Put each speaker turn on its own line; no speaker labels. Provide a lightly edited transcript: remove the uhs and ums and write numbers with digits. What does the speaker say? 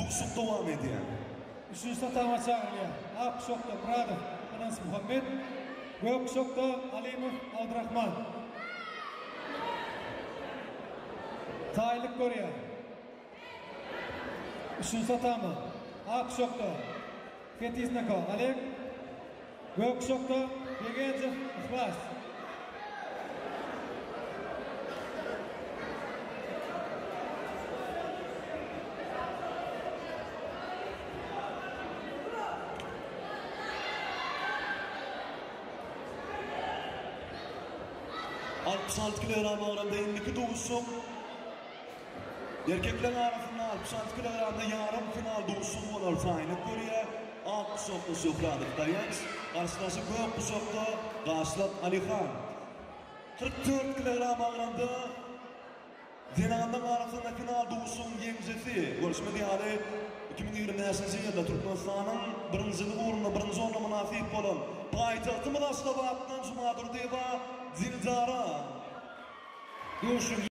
Duşuşyk dowam edýär.
Üçünji tatama çagyrylýar. Ak guşakda Myradow Anasmuhammet, gök guşakda Alymow Abdyrahman. Taýynlyk görýär. Üçünji tatama. Ak guşakda Fetiznako Oleg, gök guşakda Begenjow Yhlas.
66 kilogram agramda indiki duşuşyk Erkekleriň arasynda 66 kilogramda ýarym final duşuşygy bolar. Taýynlyk görýär. Ak guşakda Şöhradow Daýanç, garşydaşy gök guşakda Gaşlak Alyhan. 44 kilogram agramda zenanlaryň arasynda final duşuşygyň ýeňijisi, görşümiz ýaly, 2025-nji ýylda Türkmenistanyň birinjilik ugrunda birinji orna mynasyp bolan paýtagtymyz Aşgabatdan Jumadurdyýewa Dildara.
Duşuşygyň.